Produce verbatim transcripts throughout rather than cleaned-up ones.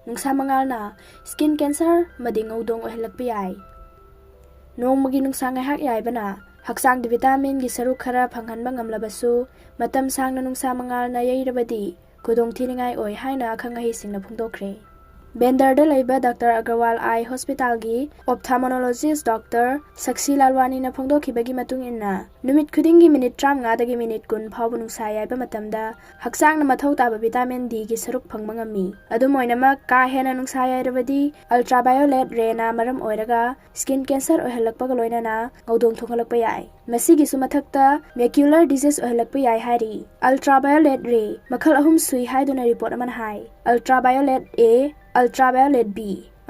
ꯅꯨꯡꯁꯥ ꯃꯉꯥꯜꯅ skin cancer ꯑꯃꯗꯤ ꯉꯧꯗꯣꯡ ꯑꯣꯏꯍꯜꯂꯛꯄ ꯌꯥꯏ꯫ ꯅꯣꯡꯃꯒꯤ ꯅꯨꯡꯁꯥ ꯉꯥꯏꯍꯥꯛ ꯌꯥꯏꯕꯅ ꯍꯛꯆꯥꯡꯗ vitaminꯒꯤ ꯁꯔꯨꯛ ꯈꯔ ꯐꯪꯍꯟꯕ ꯉꯝꯂꯕꯁꯨ, ꯃꯇꯝ ꯁꯥꯡꯅ ꯅꯨꯡꯁꯥ ꯃꯉꯥꯜꯅ ꯌꯩꯔꯕꯗꯤ ꯈꯨꯗꯣꯡꯊꯤꯅꯤꯡꯉꯥꯏ ꯑꯣꯏ ꯍꯥꯏꯅ ꯑꯈꯪ ꯑꯍꯩꯁꯤꯡꯅ ꯐꯣꯡꯗꯣꯛꯈ꯭ꯔꯦ꯫ ꯕꯦꯟꯗꯔꯗ ꯂꯩꯕ ꯗꯥꯛꯇꯔ ꯑꯒꯔꯋꯥꯜ ꯑꯥꯏ ꯍꯣꯁꯄꯤꯇꯥꯜꯒꯤ ophthalmologist ꯗꯥꯛꯇꯔ ꯁꯛꯁꯤ ꯂꯥꯜꯋꯥꯅꯤꯅ ꯐꯣꯡꯗꯣꯛꯈꯤꯕꯒꯤ ꯃꯇꯨꯡ ꯏꯟꯅ, ꯅꯨꯃꯤꯠ ꯈꯨꯗꯤꯡꯒꯤ ꯃꯤꯅꯤꯠ ꯇꯔꯥꯃꯉꯥꯗꯒꯤ ꯃꯤꯅꯤꯠ ꯀꯨꯟ ꯐꯥꯎꯕ ꯅꯨꯡꯁꯥ ꯌꯥꯏꯕ ꯃꯇꯝꯗ ꯍꯛꯆꯥꯡꯅ ꯃꯊꯧ ꯇꯥꯕ vitamin Dꯒꯤ ꯁꯔꯨꯛ ꯐꯪꯕ ꯉꯝꯃꯤ꯫ ꯑꯗꯨꯝ ꯑꯣꯏꯅꯃꯛ, ꯀꯥ ꯍꯦꯟꯅ ꯅꯨꯡꯁꯥ ꯌꯥꯏꯔꯕꯗꯤ ultraviolet rayꯅ ꯃꯔꯝ ꯑꯣꯏꯔꯒ skin cancer ꯑꯣꯏꯍꯜꯂꯛꯄꯒ ꯂꯣꯏꯅꯅ ꯉꯧꯗꯣꯡ ꯊꯣꯛꯍꯜꯂꯛꯄ ꯌꯥꯏ꯫ ꯃꯁꯤꯒꯤꯁꯨ ꯃꯊꯛꯇ macular disease ꯑꯣꯏꯍꯜꯂꯛꯄ ꯌꯥꯏ ꯍꯥꯏꯔꯤ꯫ Ultraviolet ray ꯃꯈꯜ ꯑꯍꯨꯝ ꯁꯨꯏ ꯍꯥꯏꯗꯨꯅ report ꯑꯃꯅ ꯍꯥꯏ꯫ Ultraviolet A, ultraviolet B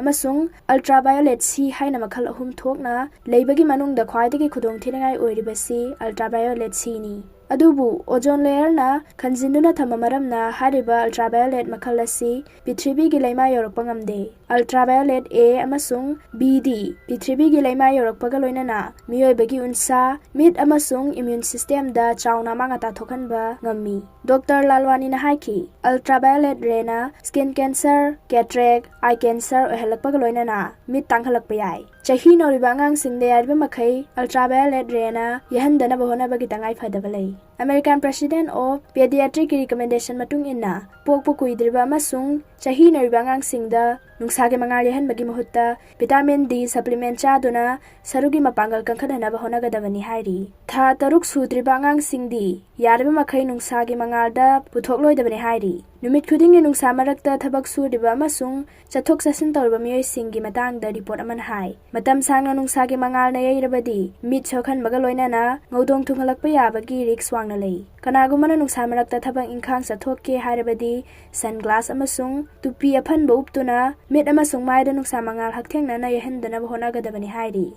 ꯑꯃꯁꯨꯡ ultraviolet C ꯍꯥꯏꯅ ꯃꯈꯜ ꯑꯍꯨꯝ ꯊꯣꯛꯅ ꯂꯩꯕꯒꯤ ꯃꯅꯨꯡꯗ ꯈ꯭ꯋꯥꯏꯗꯒꯤ ꯈꯨꯗꯣꯡꯊꯤꯅꯤꯡꯉꯥꯏ ꯑꯣꯏꯔꯤꯕꯁꯤ ultraviolet Cꯅꯤ꯫ ꯑꯗꯨꯕꯨ ozone layerꯅ ꯈꯟꯖꯤꯟꯗꯨꯅ ꯊꯝꯕ ꯃꯔꯝꯅ ꯍꯥꯏꯔꯤꯕ ultraviolet ꯃꯈꯜ ꯑꯁꯤ ꯄ꯭ꯔꯤꯊꯤꯕꯤꯒꯤ ꯂꯩꯃꯥꯏ ꯌꯧꯔꯛꯄ ꯉꯝꯗꯦ꯫ Ultraviolet A ꯑꯃꯁꯨꯡ Bꯗꯤ ꯄ꯭ꯔꯤꯊꯤꯕꯤꯒꯤ ꯂꯩꯃꯥꯏ ꯌꯧꯔꯛꯄꯒ ꯂꯣꯏꯅꯅ ꯃꯤꯑꯣꯏꯕꯒꯤ ꯎꯟꯁꯥ, ꯃꯤꯠ ꯑꯃꯁꯨꯡ immune systemꯗ ꯆꯥꯎꯅ ꯑꯃꯥꯡ ꯑꯇꯥ ꯊꯣꯛꯍꯟꯕ ꯉꯝꯃꯤ꯫ ꯗꯣꯛꯇꯔ ꯂꯥꯜꯋꯥꯅꯤꯅ ꯍꯥꯏꯈꯤ, ultraviolet rayꯅ skin cancer, cataract, eye cancer ꯑꯣꯏꯍꯜꯂꯛꯄꯒ ꯂꯣꯏꯅꯅ ꯃꯤꯠ ꯇꯥꯡꯍꯜꯂꯛꯄ ꯌꯥꯏ꯫ ꯆꯍꯤ ꯅꯧꯔꯤꯕ ꯑꯉꯥꯡꯁꯤꯡꯗ ꯌꯥꯔꯤꯕ ꯃꯈꯩ ultraviolet rayꯅ ꯌꯥꯍꯟꯗꯅꯕ ꯍꯣꯠꯅꯕꯒꯤ ꯇꯉꯥꯏ ꯐꯗꯕ ꯂꯩ꯫ American President of Pediatricꯀꯤ recommendation ꯃꯇꯨꯡ ꯏꯟꯅ, ꯄꯣꯛꯄ ꯀꯨꯏꯗ꯭ꯔꯤꯕ ꯑꯃꯁꯨꯡ ꯆꯍꯤ ꯅꯧꯔꯤꯕ ꯑꯉꯥꯡꯁꯤꯡꯗ ꯅꯨꯡꯁꯥꯒꯤ ꯃꯉꯥꯜ ꯌꯥꯍꯟꯕꯒꯤ ꯃꯍꯨꯠꯇ vitamin D supplement ꯆꯥꯗꯨꯅ ꯁꯔꯨꯒꯤ ꯃꯄꯥꯡꯒꯜ ꯀꯟꯈꯠꯍꯟꯅꯕ ꯍꯣꯠꯅꯒꯗꯕꯅꯤ ꯍꯥꯏꯔꯤ꯫ ꯊꯥ ꯇꯔꯨꯛ ꯁꯨꯗ꯭ꯔꯤꯕ ꯑꯉꯥꯡꯁꯤꯡꯗꯤ ꯌꯥꯔꯤꯕ ꯃꯈꯩ ꯅꯨꯡꯁꯥꯒꯤ ꯃꯉꯥꯜꯗ ꯄꯨꯊꯣꯛꯂꯣꯏꯗꯕꯅꯤ ꯍꯥꯏꯔꯤ꯫ ꯅꯨꯃꯤꯠ ꯈꯨꯗꯤꯡꯒꯤ ꯅꯨꯡꯁꯥ ꯃꯔꯛꯇ ꯊꯕꯛ ꯁꯨꯔꯤꯕ ꯑꯃꯁꯨꯡ ꯆꯠꯊꯣꯛ ꯆꯠꯁꯤꯟ ꯇꯧꯔꯤꯕ ꯃꯤꯑꯣꯏꯁꯤꯡꯒꯤ ꯃꯇꯥꯡꯗ report ꯑꯃꯅ ꯍꯥꯏ, ꯃꯇꯝ ꯁꯥꯡꯅ ꯅꯨꯡꯁꯥꯒꯤ ꯃꯉꯥꯜꯅ ꯌꯩꯔꯕꯗꯤ ꯃꯤꯠ ꯁꯣꯛꯍꯟꯕꯒ ꯂꯣꯏꯅꯅ ꯉꯧꯗꯣꯡ ꯊꯨꯡꯍꯜꯂꯛꯄ ꯌꯥꯕꯒꯤ risk ꯋꯥꯡꯅ ꯂꯩ꯫ ꯀꯅꯥꯒꯨꯝꯕꯅ ꯅꯨꯡꯁꯥ ꯃꯔꯛꯇ ꯊꯕꯛ ꯏꯪꯈꯥꯡ ꯆꯠꯊꯣꯛꯀꯦ ꯍꯥꯏꯔꯕꯗꯤ sunglass ꯑꯃꯁꯨꯡ ꯇꯨꯄꯤ ꯑꯐꯟꯕ ꯎꯞꯇꯨꯅ ꯃꯤꯠ ꯑꯃꯁꯨꯡ ꯃꯥꯏꯗ ꯅꯨꯡꯁꯥ ꯃꯉꯥꯜ ꯍꯛꯊꯦꯡꯅꯅ ꯌꯩꯍꯟꯗꯅꯕ ꯍꯣꯠꯅꯒꯗꯕꯅꯤ ꯍꯥꯏꯔꯤ꯫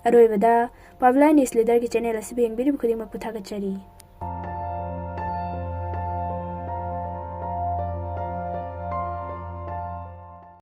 ꯑꯔꯣꯏꯕꯗ, Pavila News Leaderꯒꯤ channel ꯑꯁꯤꯕꯨ ꯌꯦꯡꯕꯤꯔꯤꯕ ꯈꯨꯗꯤꯡꯃꯛꯄꯨ ꯊꯥꯒꯠꯆꯔꯤ꯫